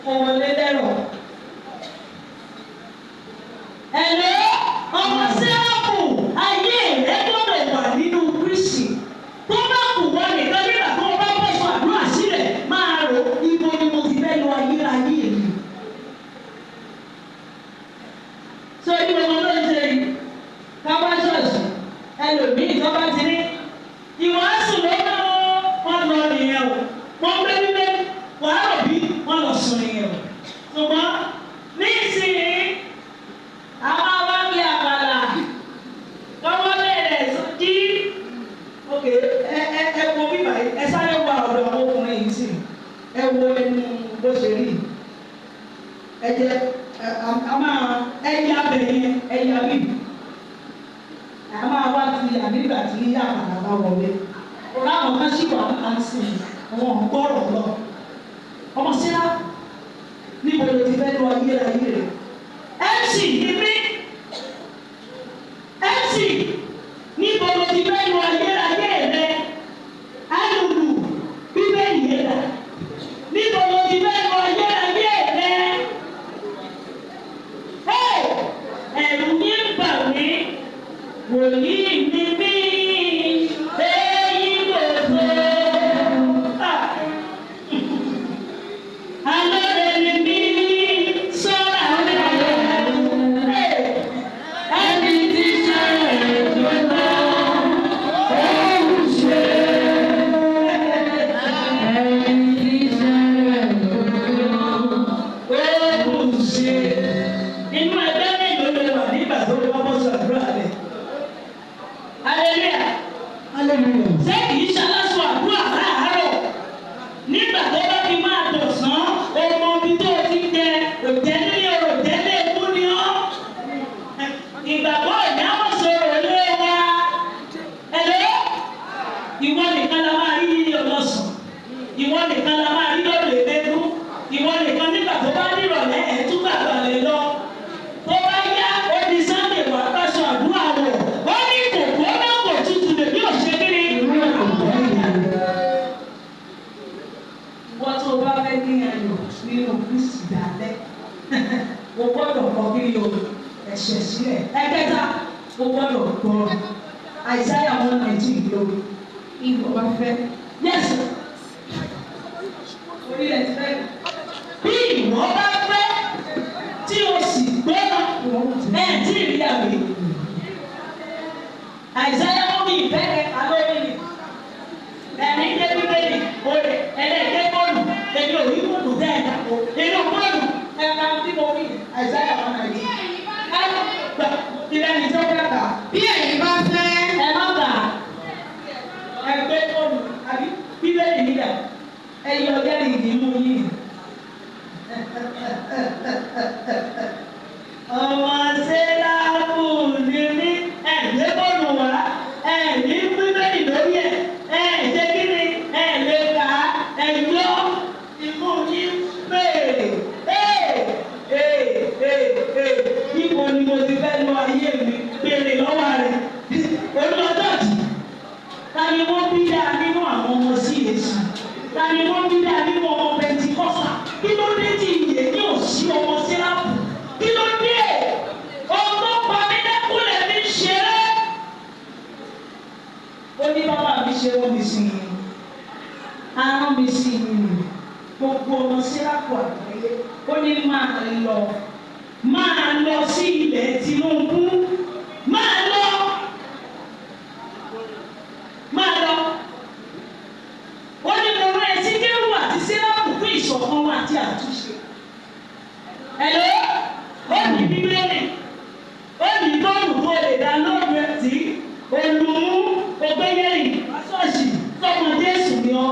Kò wọlé lẹ́rọ̀. Ẹ̀lẹ́ ọmọ sẹ́ráfù, ayé rẹ gbọ́dọ̀ wà nínú Kristi. Tó bá kù wọ́n nìkan nígbà tó o bá bọ́ sọ àdúrà sílẹ̀, máa rò ibo ni mo ti fẹ́ lọ ayérayé mi. Sọ ní gbogbo tó ń ṣe yìí, ká bá ṣọ̀ọ̀ṣì, ẹlòmíì tó bá ti ní ìwàásù ló ná wọn lọ nìyẹn o. Wọ́n gbé bíbélì, wàá rò bí wọ́n lọ sùn nìyẹn o. Ṣùgbọ́n ní ìsinyìí, a máa wá bí àpàlà kọ́wọ́ bẹ̀rẹ̀ jí. Ok, ẹ ẹ ẹ wo bíbá yìí, ẹ sáré wá ọ̀dọ̀ àwọn ọkùnrin yìí sí. Ẹ wo ẹnu bó ṣe rí. Ẹ jẹ ẹ a máa ẹ yá bẹ̀ yẹn, ẹ yá bí. A máa wá ti ànígbà tí àpàlà bá wọlé. Láwọn kan sì wà á sìn, àwọn gbọ́rọ̀ lọ. Ọmọ síra, níbo ló ti fẹ́ lọ ayérayé rẹ̀? MC ni mí. MC, níbo ló ti fẹ́ lọ ayérayé rẹ̀? Alùlù, bíbélì yẹn dà. Níbo ló ti fẹ́ lọ ayérayé rẹ̀? Ẹ̀rù mi ń bà mí. Wòlíì ni mí. Èyí kò tó. Alóore ni mí, sọ́ra mi rẹ̀. Ẹni tí sọ̀rọ̀ tó lọ, ó ń ṣe. Ẹni tí sẹ́rẹ̀ ló Ó ń ṣe. Inú ẹgbẹ́ mélòó lè wà nígbà tó lè wá bọ́ sọ àdúrà rẹ̀? Hallelujah. Hallelujah. Ṣé kìí ṣaláṣọ àdúrà láàárọ̀? Nígbà tó bá fi máa dọ̀sán, ọmọ ibi tó o ti jẹ, òjẹ́ nílé òjẹ́ lé ewu ni ọ́. Ìgbàgbọ́ ìyáwó sọ̀rọ̀ lé wa. Ẹ̀lẹ́, ìwọ nìkan la máa rí nílé ọlọ́sàn. Ìwọ nìkan la máa rí lọ́dọ̀ ẹ̀ẹ́dẹ́gún. Ìwọ nìkan nígbà tó bá nírọ̀lẹ́ ẹ̀ tún gbàgbà lè lọ. Tó bá yá, ó di Sunday wà báṣọ àdúrà wọ̀. Ó ní kò gbóná kò tutù lèmi ò ṣe kí ni. Wọ́n tó bá fẹ́ ní ayọ̀ nínú Kristi dálẹ́, o gbọ́dọ̀ kọ kí ni o ẹ̀ṣẹ̀ sílẹ̀. Ẹ̀kẹta, o gbọ́dọ̀ gbọ́ Isaiah 119 lórí. Ìwọ bá fẹ́. Yes. Orí ẹ̀ ti fẹ́. Bí ìwọ bá fẹ́ tí o sì gbọ́dọ̀ ẹ̀ tí ì rí àwẹ̀. Isaiah mú mi ìfẹ́ kẹta lórí mi. Ẹ̀mí dé bíbélì, olè ẹlẹ́gbẹ́ bọ́ọ̀lù, èmi ò rí bọ́ọ̀lù tẹ́ ẹ̀ dàpọ̀. Inú bọ́ọ̀lù ẹ̀ka tí mo rí Isaiah 119. Ẹ gbà ìrẹ́ni tó fẹ́ kà. Bí ẹ̀yin bá fẹ́. Ẹ má bà á. Ẹ gbé bọ́ọ̀lù àbí bíbélì nígbà. Ẹ yọ jẹ́rìí ìdí mú yín. Ọmọ Sẹ́láfù ni mí. Ẹ gbé bọ́ọ̀lù wá. Ẹ ní bíbélì lórí ẹ̀. Ẹ ṣe kí ni? Ẹ lè kà á. Ẹ yọ imú yín béèrè. Ee ee ee ee, níbo ni mo ti fẹ́ lọ ayé mi? Béèrè lọ́wọ́ rẹ̀. Olúwa dọ̀tí. Ta ni wọ́n bí dáa nínú àwọn ọmọ CAC? Ta ni wọ́n bí dáa nínú ọmọ Pentikọ́sà? Kí ló dé tí ìyè ní òsì ọmọ Sẹ́ráfù? Kí ló dé? Ohun tó pa mí lẹ́kúnlẹ̀ mi ṣeré. Ó ní bàbá mi ṣe wọ́n mi sí i. Arán mi sí i. Gbogbo ọmọ Sẹ́ráfù àgbáyé. Ó ní máa lọ. Máa lọ sí ilẹ̀ Tinubu. Máa lọ. Máa lọ. Ó ní mo rán ẹ sí Kérúbù àti Séráfù fún ìṣọ̀kan wọn àti àtúnṣe. Ẹ̀lọ́, ó ní bíbélì, ó ní bọ́ọ̀lù tó lè dá lóòrùn ẹ̀ tí olùmú ògbéyẹ̀rì ṣọ́ọ̀ṣì tọmọ Jésù ni ọ.